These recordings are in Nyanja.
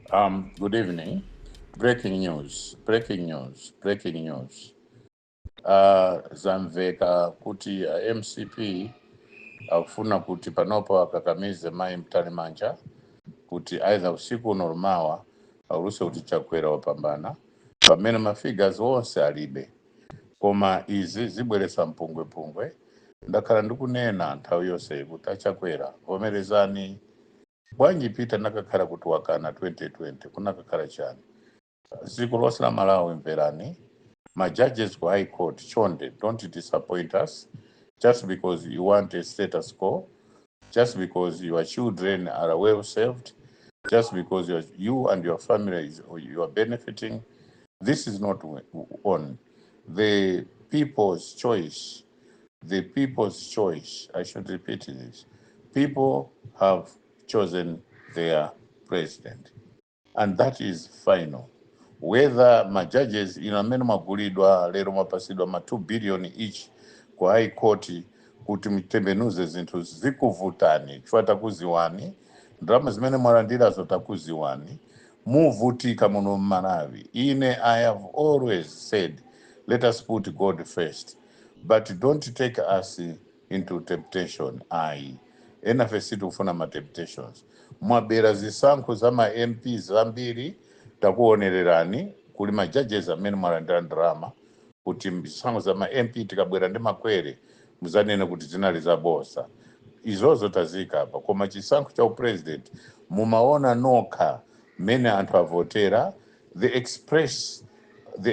Good evening. Breaking news, breaking news, breaking news. Zamveka kuti MCP akufuna kuti panopo akakamize Mai Mtalimanja kuti either usiku uno mawa auluse kuti Chakwera wapambana, pamene mafigures onse alibe. Koma izi zibweretsa mpungwepungwe. Ndakhala ndikunena nthawi yonse kuti aChakwera, vomerezani. Bwanji Peter nakakhala kuti wakana 2020, kunakakhala chani? Dziko lonse la Malawi, mverani. Ma judges ku High Court, chonde, don't disappoint us just because you want a status quo, just because your children are well served, just because you and your family is, you are benefiting. This is not on the people's choice. The people's choice, I should repeat this: people have chosen their president and that is final. Whether ma judges ino amene mwagulidwa lero, mwapasidwa ma 2 billion each ku High Court kuti mutembenuze zinthu, zikuvutani chifukwa takuziwani. Ndalama zimene mwalandirazo takuziwani. Muvutika muno mMalawi. Ine I have always said, let us put God first, but don't take us into temptation. Ayi, enafe sitikufuna ma temptations. Mwabera zisankho za ma MP zambiri, takuonererani. Kuli ma judges amene mwalandira ndalama kuti zisankho za ma MP, tikabwera ndi makwere, muzanene kuti zinali zabosa. Izozo tazika apa. Koma chisankho cha upresident, mumaona nokha mmene anthu avotera. The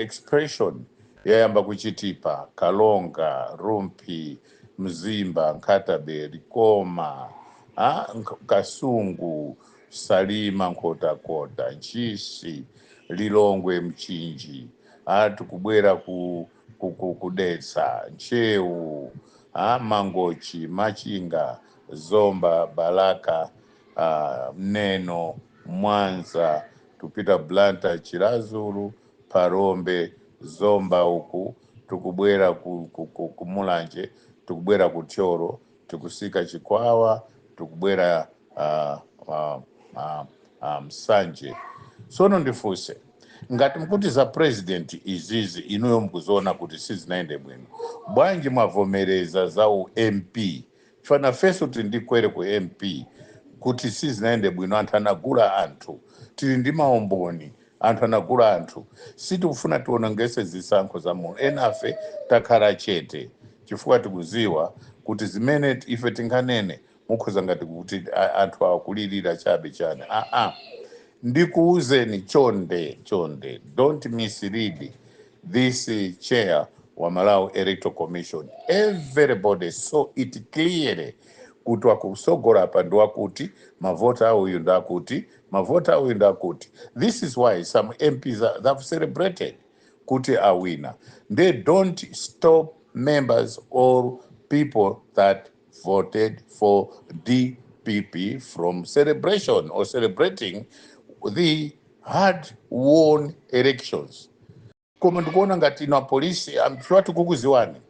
expression yayamba kuchitipa, Kalonga, Rumpi, Mzimba, Nkhata Bay, Likoma, Kasungu, Salima, Nkhotakota, Ntchisi, Lilongwe, Mchinji, tikubwera ku Dedza, Ntcheu, Mangochi, Machinga, Zomba, Balaka, Neno, Mwanza, tupita Blantyre, Chiradzulu, Phalombe, Zomba uku, tikubwera ku Mulanje, tikubwera ku Thyolo, tikusika Chikwawa, tikubwera Msanje. Tsono ndifunse, ngati mkuti za president izizi inuyo mukuziona kuti sizinaende bwino, bwanji mwavomereza za u MP? Fana feso kuti ndikwere ku MP kuti sizinaende bwino, anthu anagula anthu, tili ndi maumboni, anthu anagula anthu. Sitikufuna tionongese zisankho za muno. Enafe takhala chete chifukwa tikuziwa kuti zimene ife tinganene mukhoza ngati kuti anthu akulirira chabe chane. Aa, ndikuuzeni, chonde chonde, don't mislead this chair wa Malawi Electoral Commission. Everybody saw it clearly kuti wakusogola apa ndi wakuti, mavota auyu ndakuti, mavota auyu ndakuti. This is why some MPs they've celebrated kuti awina. They don't stop members or people that voted for DPP from celebration or celebrating the hard won elections. Koma ndikuona ngati ino apolisi amchwa tikukuziwani.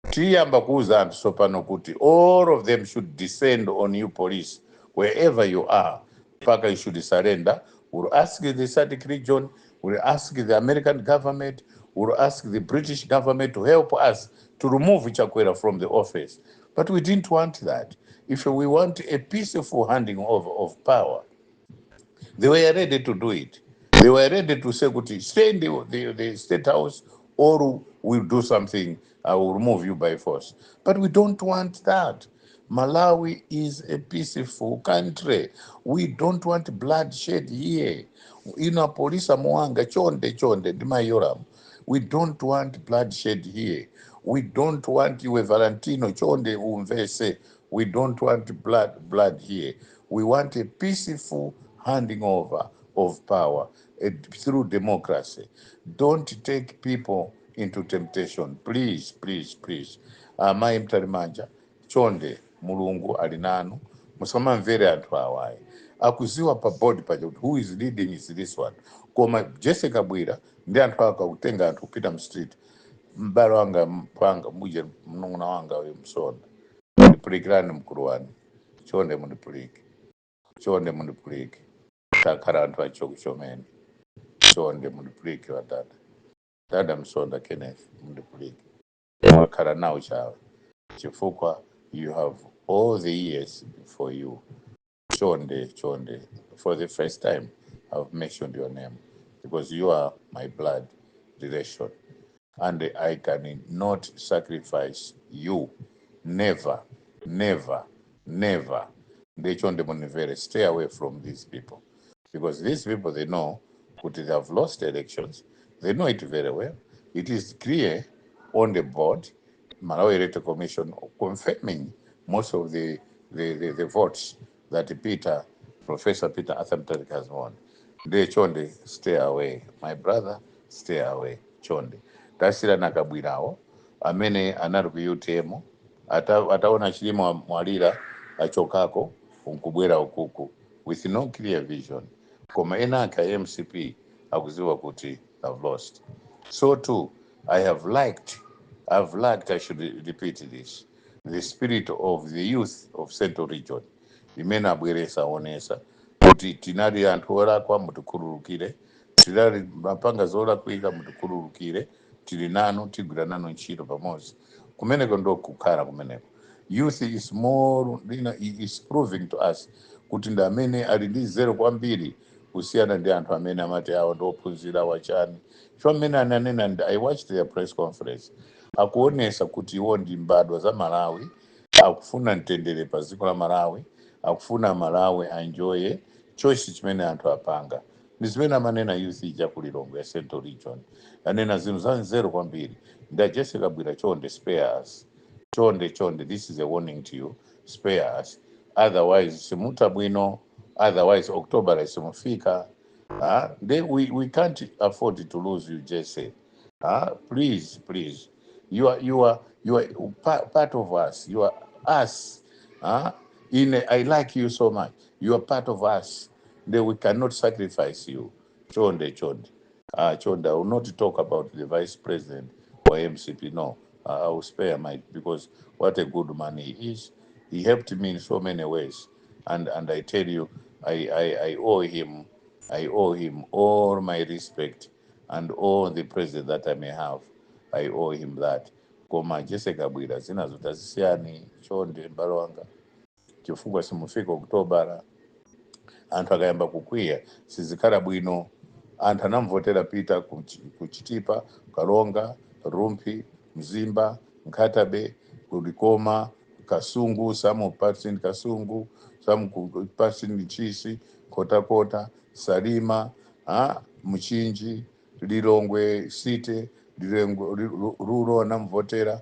Tiyamba kuuza anthu tsopano kuti all of them should descend on you, police, wherever you are, mpaka you should surrender. We'll ask the SADC region, we'll ask the American government, we'll ask the British government to help us to remove Chakwera from the office. But we didn't want that. If we want a peaceful handing over of power, they were ready to do it. They were ready to say, kuti, stay in the State House or we'll do something, I will remove you by force. But we don't want that. Malawi is a peaceful country. We don't want bloodshed here. Ino polisi muwanga, chonde chonde, ndimayoramu. We don't want bloodshed here. We don't want, iwe Valentino, chonde umvese. We don't want blood here. We want a peaceful handing over of power through democracy. Don't take people into temptation. Please, please, please. Amayi Mtalimanja, chonde, Mulungu ali nanu. Musamamvere anthu awayi. Akuziwa pa board paja kuti who is leading is this one. Koma Jessica Bwira ndi anthu akakutenga anthu kupita mstreet. M'bale wanga mpanga muje, mnong'ono wanga uyu Msonda, mundipulikirani mkulu wanu. Chonde mundipulike, chonde mundipulike. Takhala anthu achokuchomene. Chonde mundipulike wa dada, dada Msonda Kenneth, mundipulike. Mwakhala nawo chawe chifukwa you have all the years before you. Chonde, chonde, for the first time I've mentioned your name because you are my blood relation and I cannot sacrifice you. Never, never, never. Ndechonde munimvere, stay away from these people because these people, they know kuti they have lost elections. They know it very well. It is clear on the board, Malawi Electoral Commission confirming most of the votes that Peter, Professor Peter Arthur Mutharika has won. Ndiye chonde, stay away, my brother, stay away. Chonde tasiyirani Kabwirawo amene anali ku UTM, ataona Chilima mwalira, achokako nkubwera ukuku with no clear vision. Koma ena ake a MCP akuziwa kuti have lost. So too I have liked, I've liked, I should repeat this, the spirit of the youth of Central Region imene abweresa, aonesa kuti tinali anthu olakwa, mutikhululukire, tinali mapanga zolakwika, mutikhululukire, tili nanu, tigwira nanu ntchito pamodzi. Kumeneko ndo kukhala kumeneko. Youth is more, is proving to us kuti ndi amene ali ndi zero kwambiri kusiyana ndi anthu amene amati awo ndi ophunzira wachani. Cho amene ananena I watched their press conference, akuonesa kuti iwo ndi mbadwa za Malawi, akufuna mtendere pa dziko la Malawi, akufuna Malawi anjoye choice chimene anthu apanga. Ndi zimene amanena youth ija ku Lilongwe ya Central Region, anena zinthu za nzeru kwambiri. Ndi Jessie Kabwira, chonde spare us. Chonde, chonde, this is a warning to you, spare us, otherwise simuta bwino, otherwise October simufika. Ah, then we can't afford to lose you, Jesse. Ah, please, please, you are part of us. You are us. Ah, I like you so much. You are part of us. Then we cannot sacrifice you. Chonde, chonde. Ah, chonde, I will not talk about the vice president or MCP. No, I will spare my, because what a good man he is. He helped me in so many ways. And I tell you, I owe him, I owe him all my respect and all the president that I may have. I owe him that. Koma Jesse Kabwira, zinazo tazisiyani chonde mbale wanga, chifukwa simufika Okutobara. Anthu akayamba kukwiya sizikhala bwino. Anthu anamvotera Peter kuchitipa, Kalonga, Rumphi, Mzimba, Nkhata Bay, kulikoma, Kasungu, some parts in Kasungu, some parts in Chisi, Kotakota, Salima, ah, Mchinji, Lilongwe City, Lilongwe rural anamvotera.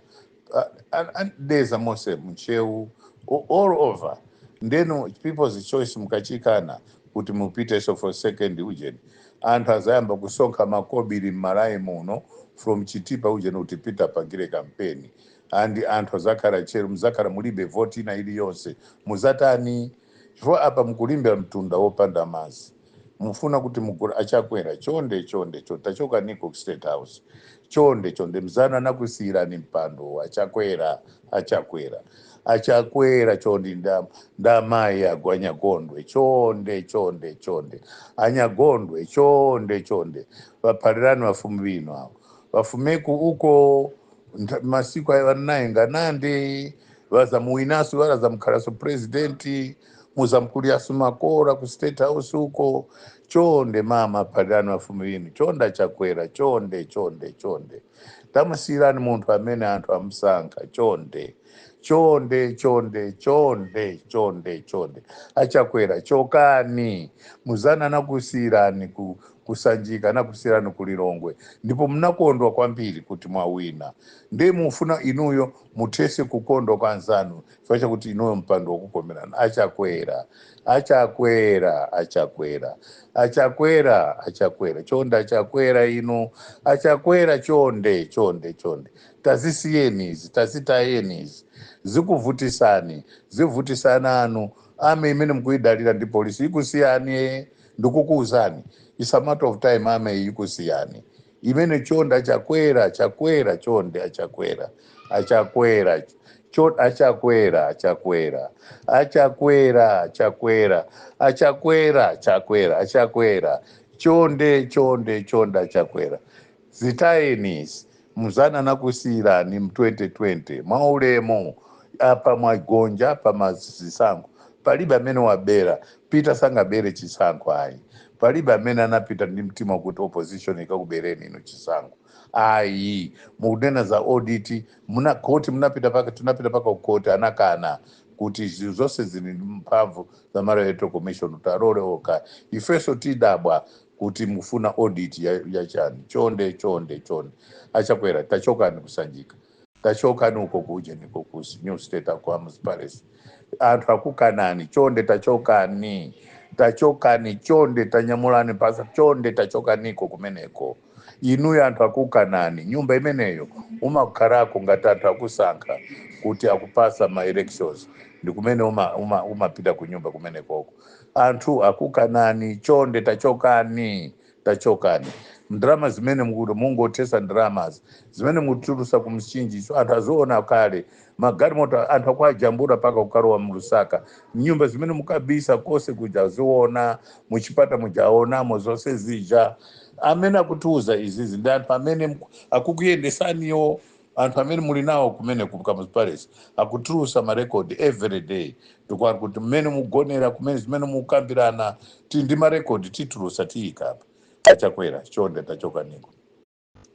Dedza mose, Mcheu, all over. Ndeno people's choice mukachikana kuti mupite for second ujeni, anthu azayamba kusonkha makobiri m'Malawi muno from Chitipa ujeni kuti Peter pangire kampeni, and anthu azakhala chero, muzakhala mulibe voti ina iliyonse. Muzatani? Chifukwa apa mukulimbira mtunda wopanda madzi, mufuna kuti mugula. Achakwera, chonde, chonde, chonde, tachoka niko ku State House. Chonde, chonde, mzanu anakusiyirani mpando. Achakwera, Achakwera, Achakwera, chonde, ndamayi agwa Anyagondwe, chonde, chonde, chonde, Anyagondwe, chonde, chonde, vaphalirani vafumu vino avo, vafumeku uko masiku ayo vanaye nganande vazamuwinaso, varazamukhalaso presidenti, muzamkuliaso makora ku State House uko. Chonde mama, phalirani vafumu vino. Chonde Achakwera, chonde, chonde, chonde, tamusiyirani munthu amene anthu amusankha. Chonde, chonde, chonde, chonde, chonde, chonde, Achakwera, chokani. Muzana nakusiyirani kusanjika, nakusiyirani kulilongwe, ndipo mnakondwa kwambiri kuti mwawina. Ndiye mufuna inuyo muthese kukondwa kwa anzanu chifukwa chakuti inuyo mpando wakukomerani. Achakwera, Achakwera, Achakwera, Achakwera, Achakwera, chonde, Achakwera, inu Achakwera, chonde, chonde, chonde, tazisiyeni izi, tazitayeni izi, zikuvutisani, zivutisana anu. Army imene mukuyidalira ndi polisi ikusiyani, ndikukuuzani, it's a matter of time, army ikusiyani imene. Chonde Achakwera, Achakwera, chonde Achakwera, Achakwera. Achakwera, achakwera, achakwera, achakwera, achakwera, achakwera, achakwera, chonde, chonde, chonde, achakwera, zitayeni muzana nakusiyirani mu 2020 mwaulemu. Apa mwagonja pa mazisankho, palibe amene wabera. Peter sangabere chisankho ayi. Palibe amene anapita ndi mtima kuti opposition ikakubereni ino chisankho ayi. Mukunena za audit, muna koti munapita paka, tunapita paka kukoti, anakana kuti zinthu zonse zili ndi mphamvu za Malawi Electoral Commission kuti alole okha. Ifenso tidabwa kuti mufuna audit ya chani? Chonde, chonde, chonde, achakwera, tachokani kusanjika, tachokani uko kuje niko ku New State Kamuzu Palace. Anthu akukanani. Chonde tachokani, tachokani, chonde tanyamulani pasa, chonde tachokaniko kumeneko. Inuyo anthu akukanani. Nyumba imeneyo umakhalako ngati anthu akusankha kuti akupasa ma elections, ndi kumene umapita umapita ku nyumba kumenekoko. Anthu akukanani. Chonde tachokani, tachokani. Ndalama zimene mukuti mungothesa, ndalamazi zimene mutulusa ku Mchinjiso, anthu aziona kale. Magalimoto anthu akuajambula paka kukalowa mu Lusaka. Nyumba zimene mukabisa kose kuja aziona, muchipata mujaonamo zonse zija. Amene akutiuza izizi ndi anthu amene akukuyendesaniyo, anthu amene muli nawo kumene ku Kamuzu Palace, akutulusa marekodi every day. Tikwati kuti mmene mugonera kumene, zimene mukambirana, ti ndi marekodi titulusa, tiyikapa. Achakwera, chonde tachokaniko,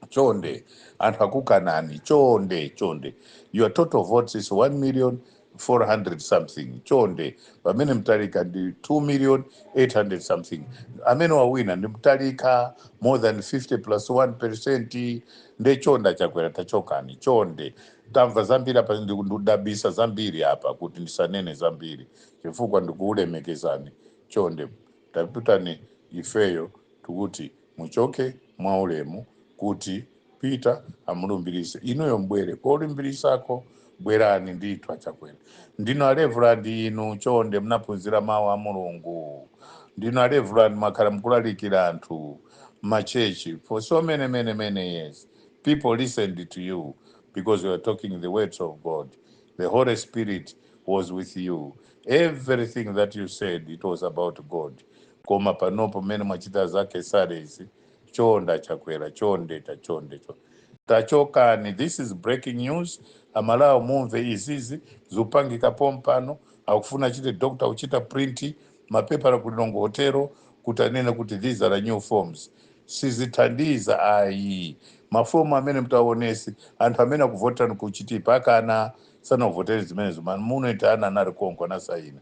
chonde, anthu akukanani. Chonde, chonde. Your total votes is 1 million 400 something. Chonde. Pamene Mtalika ndi 2 million 800 something. Amene wawina ndi Mtalika, more than 50 plus 1%. Nde chonde, achakwera, tachokani, chonde. Tamva zambiri apa, ndikudabisa zambiri apa kuti ndisanene zambiri chifukwa ndikuulemekezani. Chonde tapitani. Ifeyo tikuti muchoke mwaulemu kuti Peter amulumbirise, inuyo mbwere kolumbirisako. Bwerani ndithu, achakwera. Ndinu alevelandi inu. Chonde, mnaphunzira mawu a Mulungu. Ndinu alevelandi, mwakhala mukulalikira anthu machechi for so many, many, many years. People listened to you because you are talking the words of God. The Holy Spirit was with you. Everything that you said, it was about God. Koma panopo mmene mwachita zake salezi, chonde achakwera, chonde, tachonde, chonde tachokani. This is breaking news. Amalawo mumve izizi zupangika pompano. Akufuna achite doctor kuchita print mapepala ku Lilongwe Hotel kuti anene kuti these are the new forms. Sizithandiza ayi. Mafomu amene mtaonesi, anthu amene akuvotani kuchitipa akana, sanavotere zimenezo. Munoita ana anali konko anasaina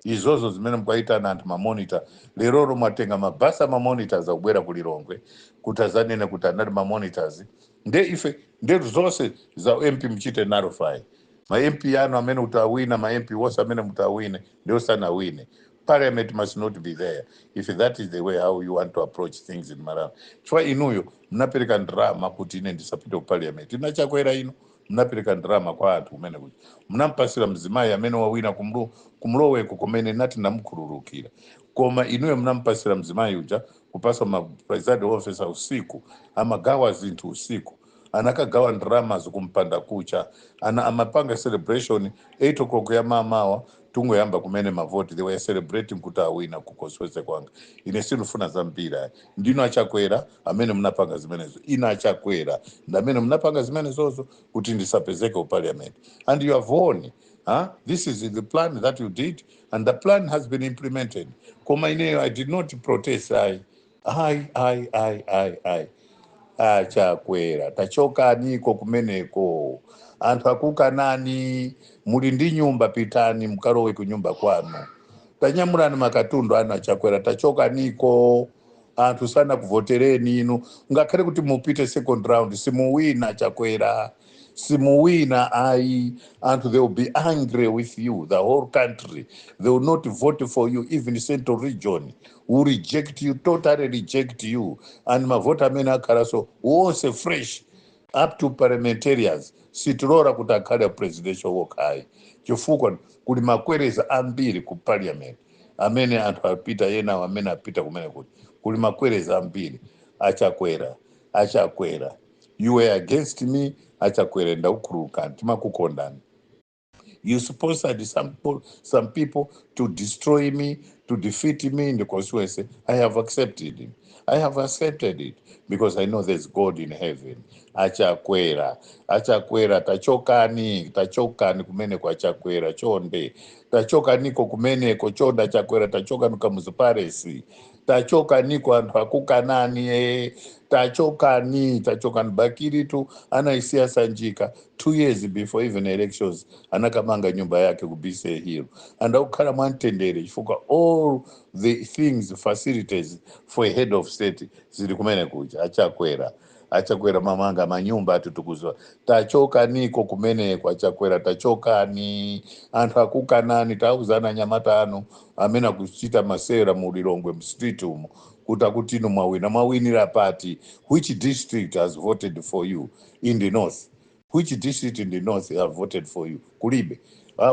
izozo zimene mukwaitana anthu mamonita. Lerolo mwatenga mabasi amamonitors akubwera ku Lilongwe kuti azanene kuti anali mamonitors. Nde ife ndetu zonse za MP mchite nullify. Ma MP anu amene utawina, ma MP wose amene mutawine ndio sanawine. Parliament must not be there if that is the way how you want to approach things in Malawi, chifukwa inuyo mnapereka ndrama kuti ine ndisapite ku parliament. Inachakwera ino mnapereka ndrama kwa anthu kumene kuti mnampasira mzimayi amene wawina kumloweko kumene nati namukhululukira, koma inuyo mnampasira mzimayi uja kupasa ma presiding officer usiku, amagawa zinthu usiku, anakagawa ndrama kumpanda kucha, ana amapanga celebration 8 o'clock ya mamawa, tungoyamba kumene mavoti. They were celebrating kuti awina kukosweze kwanga. Ine sindifuna zambiri aya. Ndino achakwera amene mnapanga zimenezo. Ine achakwera ndamene mnapanga zimenezozo kuti ndisapezeke ku parliament, and you have won, huh? This is the plan that you did and the plan has been implemented. Koma ineyo I did not protest. I I I I I Achakwera, tachokaniko kumeneko. Anthu akukanani. Muli ndi nyumba, pitani mukalowe kunyumba kwanu. Tanyamulani makatundu anu, achakwera, tachokaniko. Anthu sanakuvotereni inu. Ngakhale kuti mupite second round, simuwina, chakwera, simuwina ayi. Anthu, they will be angry with you. The whole country, they will not vote for you. Even Central Region will reject you, totally reject you. And mavoti amene akhalaso wonse fresh up to parliamentarians, sitilora kuti akhale presidential wokhayi, chifukwa kuli makwereza ambiri ku parliament amene anthu apita yenawo amene apita kumene kuti kuli makwereza ambiri. Achakwera, achakwera, you were against me. Achakwera, ndakukhululukani, timakukondani. You sponsored some people to destroy me, to defeat me in the constituency. I have accepted it. I have accepted it because I know there's God in heaven. Achakwera, Achakwera, tachokani, tachokani kumeneko. Achakwera, chonde tachokaniko kumeneko, chonde Achakwera, tachokani Kamuzu Palace, tachokaniko. Anthu akukanani, tachokani, tachokani. Bakili tu anaisiya Sanjika 2 years before even elections, anakamanga nyumba yake ku BC Hill and akukhala mwamtendere chifukwa all the things, facilities for a head of state zili kumene kuja. Achakwera, Achakwera, mamanga manyumba atutukuzwa. Tachokaniko kumeneko, Achakwera, tachokani. Anthu akukanani. Tauzana anyamata anu amene akuchita masewera mu Lilongwe mstreet umo kuti akuti inu mwawina. Mwawinira pati? Which district has voted for you in the north? Which district in the north have voted for you? Kulibe.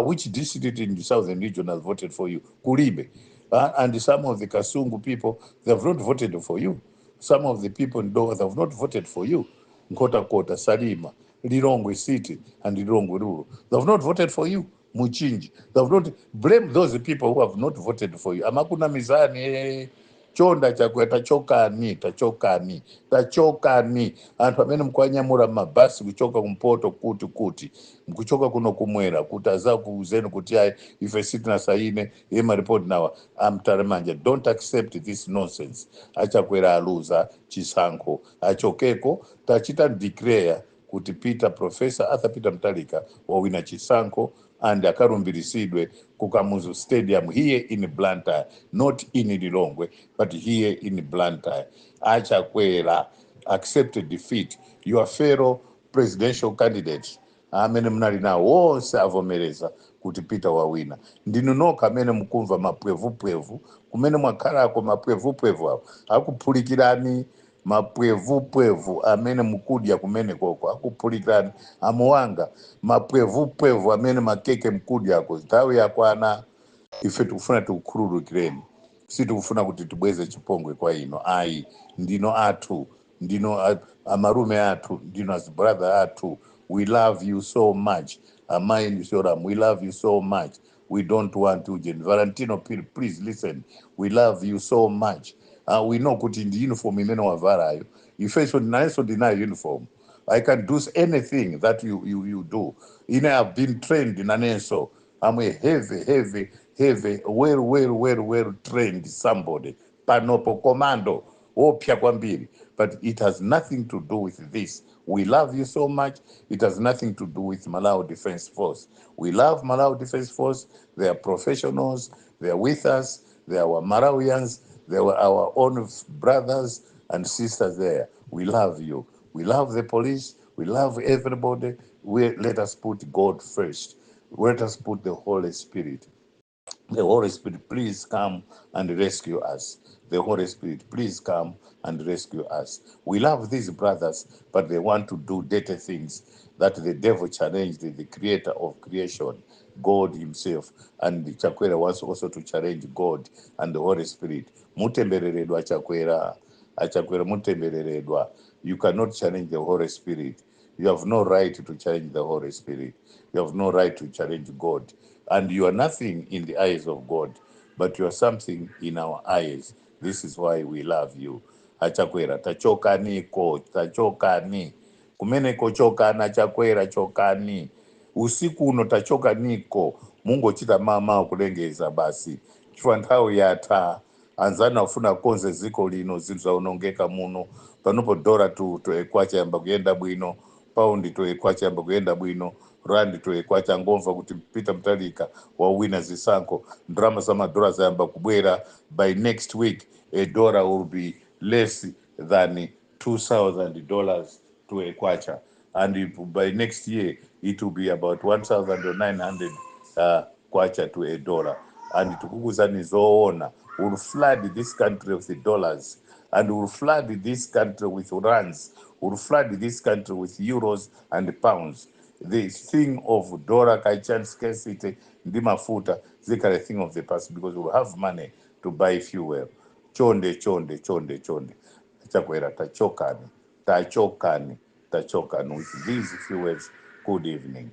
Which district in the southern region has voted for you? Kulibe. And some of the Kasungu people, they have not voted for you. Some of the people in Dowa, they have not voted for you. Nkhotakota, Salima, Lilongwe City and Lilongwe Rural, they have not voted for you. Mchinji, they have not. Blame those people who have not voted for you. Amakunamizani, Chonde Chakwera, tachokani, tachokani, tachokani. Anthu amene mukuwanyamula mabasi kuchoka kumpoto, kuti mkuchoka kuno kumwera, kuti azakuuzeni kuti ayi, ife sitinasaine ye maripoti nawa amtalemanja. Don't accept this nonsense. Achakwera aluza chisankho, achokeko. Tachita declare kuti Peter, Professor Arthur Peter Mutharika wawina chisankho and akarumbiritsidwe ku Kamuzu Stadium here in Blantyre, not in Lilongwe, but here in Blantyre. Achakwera, accept defeat. Your fellow presidential candidates amene munali nawo onse avomereza kuti Peter wawina. Ndinu nokha amene mukumva mapwevupwevu kumene mwakhalako. Mapwevupwevu awo akuphulikirani, mapwevupwevu amene mukudya kumene koko akuphulikirani. Amuwanga, mapwevupwevu amene makeke mkudyako, nthawi yakwana. Ife tikufuna tikukhululukireni, sitikufuna kuti tibweze chipongwe kwa ino ayi. Ndino athu, ndino amalume athu, ndino as brother athu. We love you so much. Amayi Ndisoram, we love you so much. We don't want to Valentino, please listen, we love you so much. We know kuti ndi uniform imene wavalayo, ifenso nayenso ndinayo uniform. I can do anything that you do. I've been trained nanenso. I'm a heavy, heavy, heavy, well, well, well, well trained somebody. Panopo commando, wopya kwambiri. But it has nothing to do with this. We love you so much. It has nothing to do with Malawi Defense Force. We love Malawi Defense Force. They are professionals. They are with us. They are our Malawians. They were our own brothers and sisters there. We love you. We love the police. We love everybody. Let us put God first. Let us put the Holy Spirit. The Holy Spirit, please come and rescue us. The Holy Spirit, please come and rescue us. We love these brothers, but they want to do dirty things that the devil challenged the creator of creation, God himself. And Chakwera wants also to challenge God and the Holy Spirit. Mutembereredwa, Chakwera. Achakwera, mutembereredwa. You cannot challenge the Holy Spirit. You have no right to challenge the Holy Spirit. You have no right to challenge God. And you are nothing in the eyes of God, but you are something in our eyes. This is why we love you. Achakwera, tachokaniko, tachokani. Kumeneko chokani, Achakwera, chokani. Usiku uno tachokaniko, mungochita mama kulengeza basi. Chifukwa nthawi yatha. Anzanu afuna konze ziko lino, zinthu zaonongeka muno. Panopo dollar to kwacha yamba kuyenda bwino, paundi to kwacha yamba kuyenda bwino, rand to kwacha. Ngomva kuti Peter Mutharika wawina zisankho, ndalama za madola zayamba kubwera. By next week a dollar will be less than $2000 to a kwacha, and if, by next year it will be about 1900 kwacha to a dollar. And tikukuuzani zoona, will flood this country with the dollars and will flood this country with rands, will flood this country with euros and pounds. The thing of dollar kwacha scarcity ndi mafuta zikhala a thing of the past because we'll have money to buy fuel. Chonde, chonde, chonde, chonde, Chakwera, tachokani, tachokani, tachokani. With these few words, good evening.